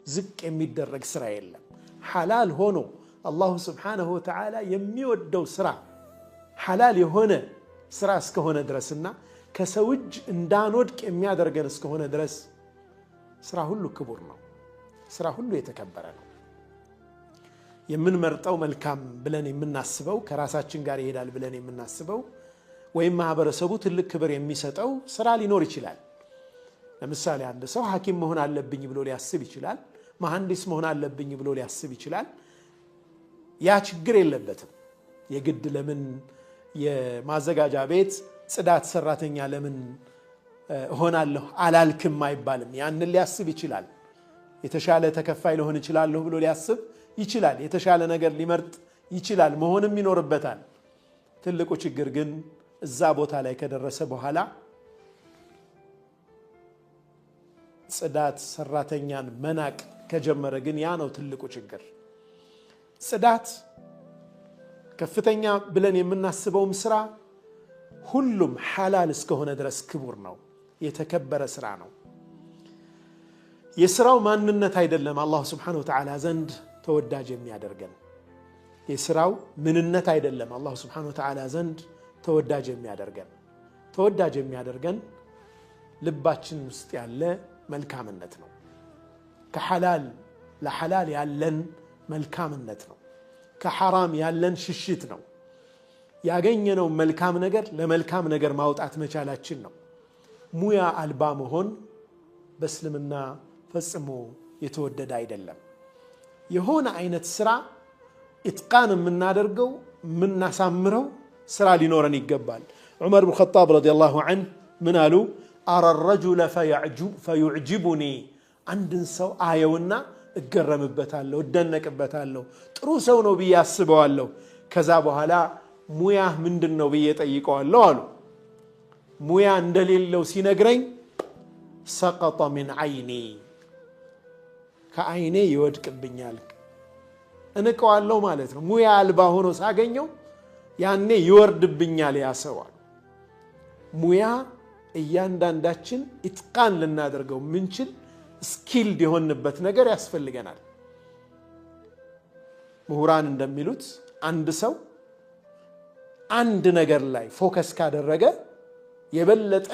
ዝቅ የሚደረግ ስራ የለም። ሐላል ሆኖ አላሁ ስብሓነሁ ወተዓላ የሚወደው ስራ ሐላል የሆነ ስራ እስከሆነ ድረስና ከሰው እጅ እንዳንወድቅ የሚያደርገን እስከሆነ ድረስ ስራ ሁሉ ክቡር ነው። ስራ ሁሉ የተከበረ ነው። የምንመርጠው መልካም ብለን የምናስበው፣ ከራሳችን ጋር ይሄዳል ብለን የምናስበው ወይም ማህበረሰቡ ትልቅ ክብር የሚሰጠው ስራ ሊኖር ይችላል። ለምሳሌ አንድ ሰው ሐኪም መሆን አለብኝ ብሎ ሊያስብ ይችላል። መሐንዲስ መሆን አለብኝ ብሎ ሊያስብ ይችላል። ያ ችግር የለበትም። የግድ ለምን የማዘጋጃ ቤት ጽዳት ሰራተኛ ለምን እሆናለሁ አላልክም አይባልም። ያንን ሊያስብ ይችላል። የተሻለ ተከፋይ ልሆን እችላለሁ ብሎ ሊያስብ ይችላል። የተሻለ ነገር ሊመርጥ ይችላል። መሆንም ይኖርበታል። ትልቁ ችግር ግን እዛ ቦታ ላይ ከደረሰ በኋላ ጽዳት ሰራተኛን መናቅ ከጀመረ ግን ያ ነው ትልቁ ችግር። ጽዳት ከፍተኛ ብለን የምናስበውም ስራ ሁሉም ሐላል እስከሆነ ድረስ ክቡር ነው፣ የተከበረ ስራ ነው። የስራው ማንነት አይደለም አላሁ ስብሓነሁ ወተዓላ ዘንድ ተወዳጅ የሚያደርገን። የስራው ምንነት አይደለም አላሁ ስብሓነሁ ወተዓላ ዘንድ ተወዳጅ የሚያደርገን። ተወዳጅ የሚያደርገን ልባችን ውስጥ ያለ መልካምነት ነው። ከሐላል ለሐላል ያለን መልካምነት ነው። ከሐራም ያለን ሽሽት ነው። ያገኘነው መልካም ነገር ለመልካም ነገር ማውጣት መቻላችን ነው። ሙያ አልባ መሆን በእስልምና ፈጽሞ የተወደደ አይደለም። የሆነ አይነት ስራ ኢትቃን የምናደርገው፣ የምናሳምረው ስራ ሊኖረን ይገባል። ዑመር ብን ኸጣብ ረዲየላሁ ዐንሁ ምን አሉ? አረ ረጁለ ፈዩዕጅቡኒ፣ አንድን ሰው አየውና እገረምበታለሁ፣ እደነቅበታለሁ፣ ጥሩ ሰው ነው ብዬ አስበዋለሁ። ከዛ በኋላ ሙያህ ምንድን ነው ብዬ ጠይቀዋለሁ አሉ። ሙያ እንደሌለው ሲነግረኝ ሰቀጠ ሚን ዓይኒ፣ ከዓይኔ ይወድቅብኛል፣ እንቀዋለሁ ማለት ነው። ሙያ አልባ ሆኖ ሳገኘው ያኔ ይወርድብኛል ያ ሰው አሉ። ሙያ እያንዳንዳችን ኢትቃን ልናደርገው ምንችል skilled የሆንበት ነገር ያስፈልገናል። ምሁራን እንደሚሉት አንድ ሰው አንድ ነገር ላይ focus ካደረገ የበለጠ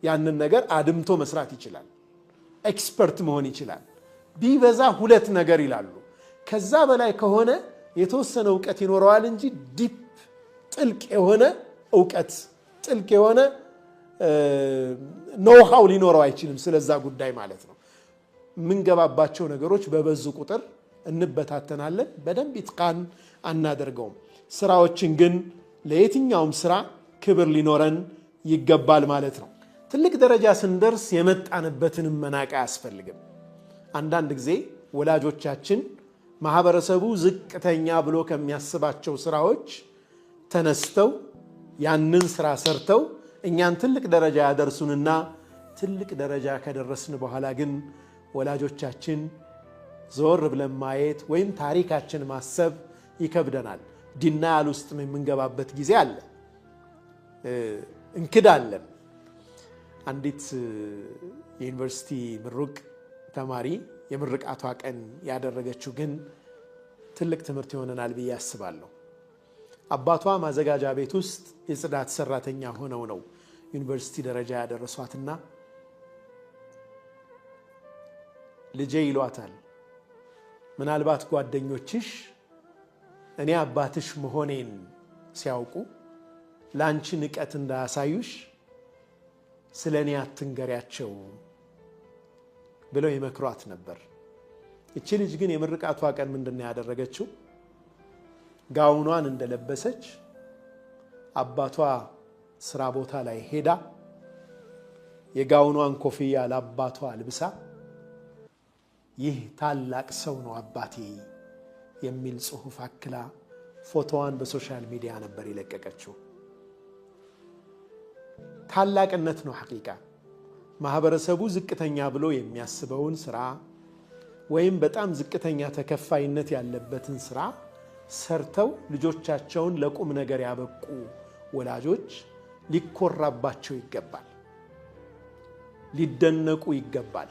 ያንን ነገር አድምቶ መስራት ይችላል። Expert መሆን ይችላል። ቢበዛ ሁለት ነገር ይላሉ። ከዛ በላይ ከሆነ የተወሰነ እውቀት ይኖረዋል እንጂ deep፣ ጥልቅ የሆነ እውቀት፣ ጥልቅ የሆነ know-how ሊኖረው አይችልም ስለዛ ጉዳይ ማለት ነው። የምንገባባቸው ነገሮች በበዙ ቁጥር እንበታተናለን። በደንብ ኢትቃን አናደርገውም። ስራዎችን ግን ለየትኛውም ስራ ክብር ሊኖረን ይገባል ማለት ነው። ትልቅ ደረጃ ስንደርስ የመጣንበትንም መናቅ አያስፈልግም። አንዳንድ ጊዜ ወላጆቻችን ማህበረሰቡ ዝቅተኛ ብሎ ከሚያስባቸው ስራዎች ተነስተው ያንን ስራ ሰርተው እኛን ትልቅ ደረጃ ያደርሱንና ትልቅ ደረጃ ከደረስን በኋላ ግን ወላጆቻችን ዞር ብለን ማየት ወይም ታሪካችን ማሰብ ይከብደናል። Denial ውስጥ የምንገባበት ጊዜ አለ። እንክዳለን። አንዲት የዩኒቨርሲቲ ምሩቅ ተማሪ የምርቃቷ ቀን ያደረገችው ግን ትልቅ ትምህርት ይሆነናል ብዬ አስባለሁ። አባቷ ማዘጋጃ ቤት ውስጥ የጽዳት ሰራተኛ ሆነው ነው ዩኒቨርሲቲ ደረጃ ያደረሷትና ልጄ ይሏታል። ምናልባት ጓደኞችሽ እኔ አባትሽ መሆኔን ሲያውቁ ለአንቺ ንቀት እንዳያሳዩሽ ስለ እኔ አትንገሪያቸው ብለው ይመክሯት ነበር። እቺ ልጅ ግን የምርቃቷ ቀን ምንድን ነው ያደረገችው? ጋውኗን እንደለበሰች አባቷ ስራ ቦታ ላይ ሄዳ የጋውኗን ኮፍያ ለአባቷ አልብሳ ይህ ታላቅ ሰው ነው አባቴ የሚል ጽሑፍ አክላ ፎቶዋን በ social media ነበር የለቀቀችው። ታላቅነት ነው ሐቂቃ። ማህበረሰቡ ዝቅተኛ ብሎ የሚያስበውን ስራ ወይም በጣም ዝቅተኛ ተከፋይነት ያለበትን ስራ ሰርተው ልጆቻቸውን ለቁም ነገር ያበቁ ወላጆች ሊኮራባቸው ይገባል፣ ሊደነቁ ይገባል።